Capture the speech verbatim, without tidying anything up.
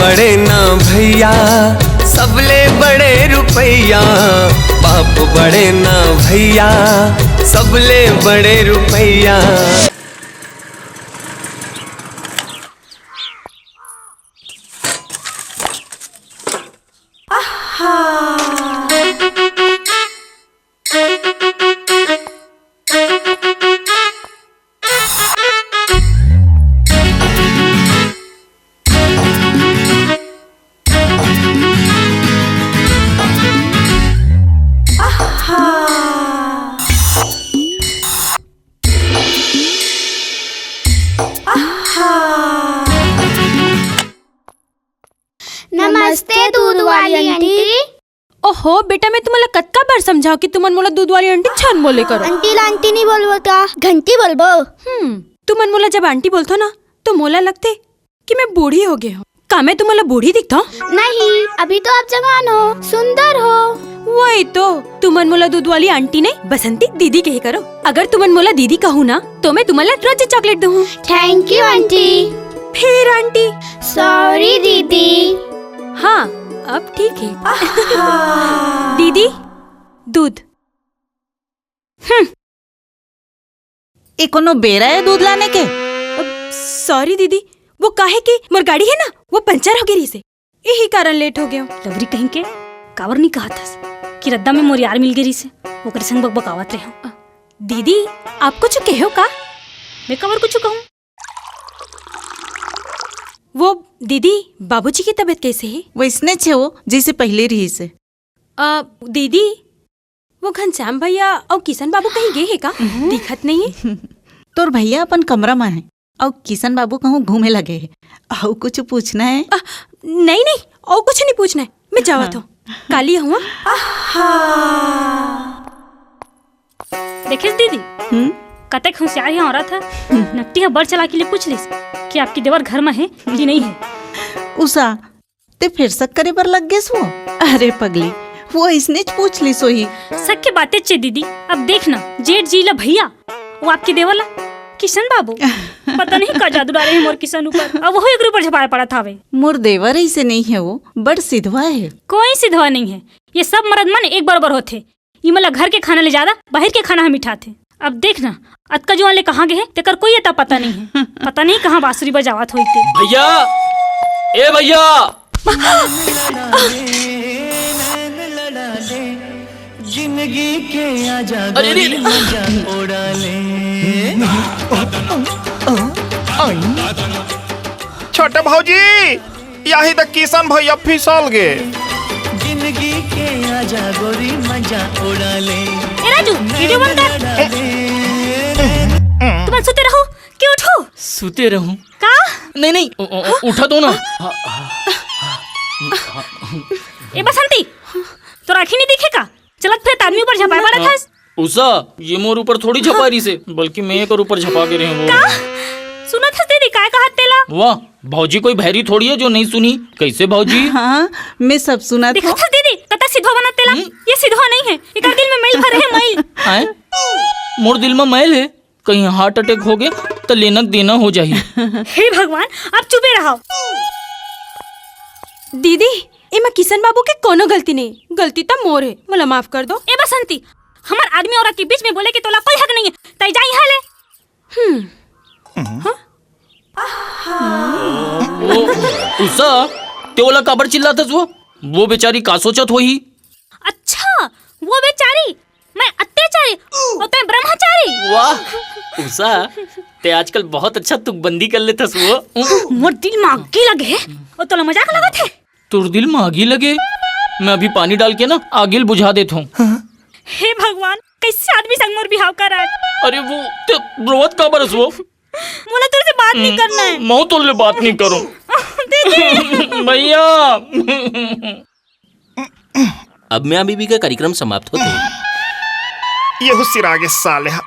बड़े ना भैया, सबले बड़े रुपैया। बाप बड़े ना भैया, सबले बड़े रुपैया। नमस्ते, दूध वाली आंटी। ओहो बेटा, मैं तुमला कतका बार समझाव कि तुमन मोला दूध वाली आंटी झन बोले करो। आंटी ला आंटी नहीं बोलबो त घंटी बोलबो। हम्म, तुमन मोला जब आंटी बोलथो ना, तो मोला लगथे कि मैं बूढ़ी हो गई हूँ। का मैं तुमला बूढ़ी दिखता हूँ? नहीं, अभी तो आप जवान हो, सुंदर हो। वही तो, तुमन मोला दूध वाली आंटी नहीं, बसंती दीदी कहे करो। अगर तुमन मोला दीदी कहू ना, तो मैं तुमला रोज चॉकलेट दूँ। Thank you aunty. फिर आंटी। Sorry दीदी। हाँ, अब ठीक है। दीदी, दूध। हम्म। ए कोनो बेरा है दूध लाने के? सॉरी दीदी, वो काहे कि मोर गाड़ी है ना, वो पंचर हो गई रहिसे, यही कारण लेट हो गयो। लवरी कहीं के, काबर नहीं कहा थस कि रद्दा में मोर यार मिल गई रहिसे, ओकरे संग बकबकावत रहे। दीदी, आप कुछ कहो का? मैं काबर कुछ कहूँ? वो दीदी, बाबूजी की तबीयत कैसे है? वैसने छे वो, जैसे पहले रहिसे। अ, दीदी, वो घनश्याम भैया अउ किशन बाबू कहीं गए हे का? दिखत नहीं है। तोर भैया अपन कमरा में है, अउ किशन बाबू कहूँ घूमे लगे है। अउ कुछ पूछना है? अ, नहीं, नहीं, अउ कुछ नहीं पूछना है। मैं जावत हूँ। काली हुआ। देखेस दीदी, हम्म? कतेक होशियार हे औरत है। नकटी ह बड़ चलाकी ले पूछ लिस कि आपकी देवर घर में है कि नहीं है। उषा, ते फिर शक करे बर लग गेस वो? अरे पगली, वो अइसनेच पूछ लिस होही। शक के बातें चे दीदी, अब देख ना, जेठ जी ला भैया, वो आपके देवर ला किशन बाबू, पता नहीं का जादू डाले हैं मोर किशन ऊपर, अब वही एकरे ऊपर झपाए पड़त हावे। मोर देवर ऐसे नहीं है, वो बड़ सिधवा है। कोई सिधवा नहीं है, ये सब मर्द मन एक बरोबर होथे। इमन ला घर के खाना ले ज्यादा बाहर के खाना ह मिठाथे। अब देख ना, अतका जुआन ले कहाँ गए हे, तेकर कोई अता पता नहीं है। पता नहीं कहाँ बांसुरी बजावत होई ते। भैया, ए भैया। जिंदगी के आजा अरे, अरे, गोरी अरे। मजा उड़ा ले। छोटे भौजी, यही त किशन भैया फिसल गे। जिंदगी के आजा गोरी मजा उड़ा ले। ए राजू, वीडियो बंद कर। तुमन सुते रहो कि उठो? सुते रहूं? का? नहीं, नहीं, उ-, उ-, उठा दो ना। ए बसंती, तोर आँखी नहीं दिखे का? चलत फिरत आदमी ऊपर झपाए पड़त हस। उषा, ये मोर ऊपर थोड़ी झपा रही से, बल्कि मैं एकर ऊपर झपा के रहे हूँ। का? सुनत हस दीदी, काय कहत तेला? वाह, भौजी कोई भैरी थोड़ी है जो नहीं सुनी। कैसे भौजी? हाँ, मैं सब सुनत हूँ। देखत हस दीदी, कतक सिधवा बनत तेला। हम्म? ये सिधवा नहीं है, एकर दिल में मैल भरे है, मैल। आए? मोर दिल में मैल है, कहीं हार्ट अटैक हो गया तो लेना देना हो जाही। हे भगवान, आप चुपे रहो। दीदी, एमा किशन बाबू के कोनो गलती नहीं, गलती त मोर हे, मोला माफ कर दो। ए बसंती, हमर आदमी औरत के बीच में बोले के तोला कोई हक नहीं है, तै जा यहाँ ले। हम्म। हाँ? ओ, उषा, ते ओला काबर चिल्लाथस वो? वो बेचारी का सोचत होही? अच्छा, वो बेचारी, मैं अत्याचारी, ओ तै ब्रह्मचारी। वाह, उषा, ते आजकल बहुत अच्छा तुकबंदी कर लेथस वो। मोर दिल में आगी लगे हे, ओ तोला मजाक लगत हे? तोर दिल में आगी लगे? मैं अभी पानी डाल के ना आगी ल बुझा देत हूँ। हे भगवान, कैसे आदमी संग मोर बिहाव करा? अरे वो, ते रोवत काबर हस वो? मोला तोर से बात नहीं करना है। मैं तोर ले बात नहीं करूँ। दीदी। भैया। अब मियाँ बीबी का कार्यक्रम समाप्त होते हैं। ये हुसिर आगे साले हा।